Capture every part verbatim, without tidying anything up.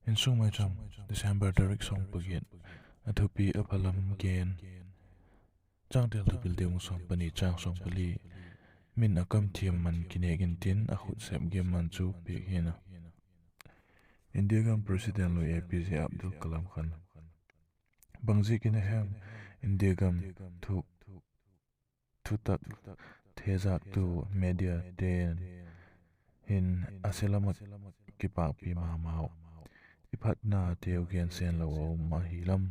Insung Maicham, December tarik sawm pagiat. A thupi: A phalam gen. Changtel: Thupil Ding sawm pani chang sawm pali. Min a kam thiam man kinêk intin, a khutsep gim man chu piak hi'n a. India gam President lui A P J Abdul Kalam khan, bangziakin a hem India gam thu thutak thezâktu mediate'n hin a se lam ah kipâkpi ma mau, i phatnateu gensen lo a um ahi lam,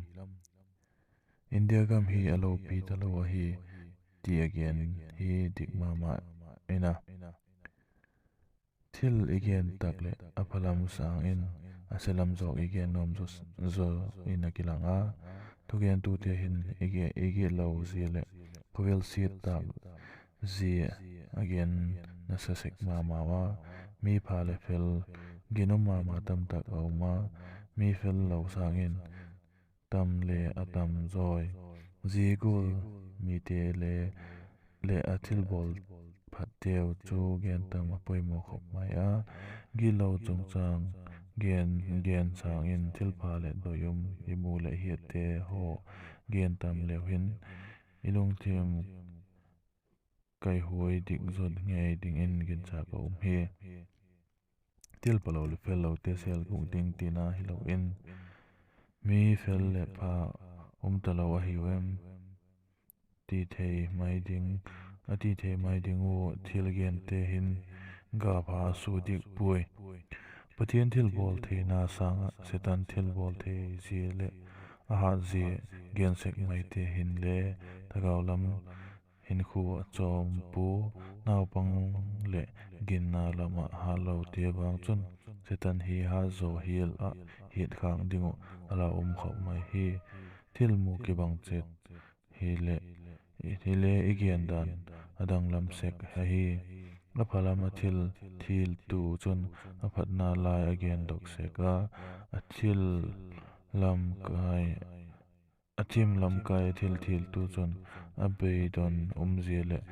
India gam hi a lopi talo ahi, ti a gen hi dik ma ma in a. Thil i gen tak leh a phalam sâng in a se lam zawk i gen nuam zaw in a kilang a. Thugentute hin i gitlo zia leh khawvel siat tâk zia a gen nasa sek ma mau a. Mi pha leh fel, ginum ma ma tamtak a um a, mi fel lo sâng in tam le a tam zawi. Zia gual mite le leh a thilbawl phatteu chu gen tam a poimaw khop mai a. Gitlo chungchâng gen, gen sâng in thilpha leh doi um i mu leh hiatte haw gen tam leu hin i lungthim kaihuai dik zot ngei dingin ginchâk a um hi. Thil phalo leh fellote sêl gûk ding tina hilo in, mi fel leh pha um talo ahiu em? Ti thei mai ding, a ti thei mai ding ua thil gente hin ga pha a sua dik puai. Pathian thilbawl theina sâng ah Setan thilbawl thei zia leh a hat zia gen sek maite hinle thagau lam hinkhua a chawm pua. Naupang leh ginna lam ah hatlote vang chun Setan hi hat zaw hial ah hiatkhâk ding uh a la um khop mai hi. Thil mu kibang chet hile i gen dan a danglam sek ahi. A phalam a thil thiltu chun a phatna lai a gendok sek a, a thil lam kai a thim lam kai a thil thiltu chun a beidon um zia leh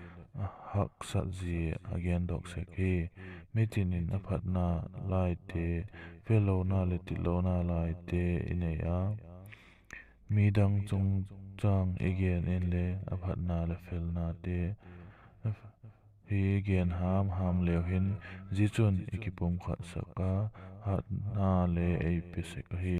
a haksat zia a gendok sek hi. Mitin in a phatna laite, fellona leh titlona laite i nei a, midang chungchâng i gen inle a phatna leh felnate hi i gen ham ham leu hin, zia chun i kipumkhatsak a, hatna le ei pe sek ahi.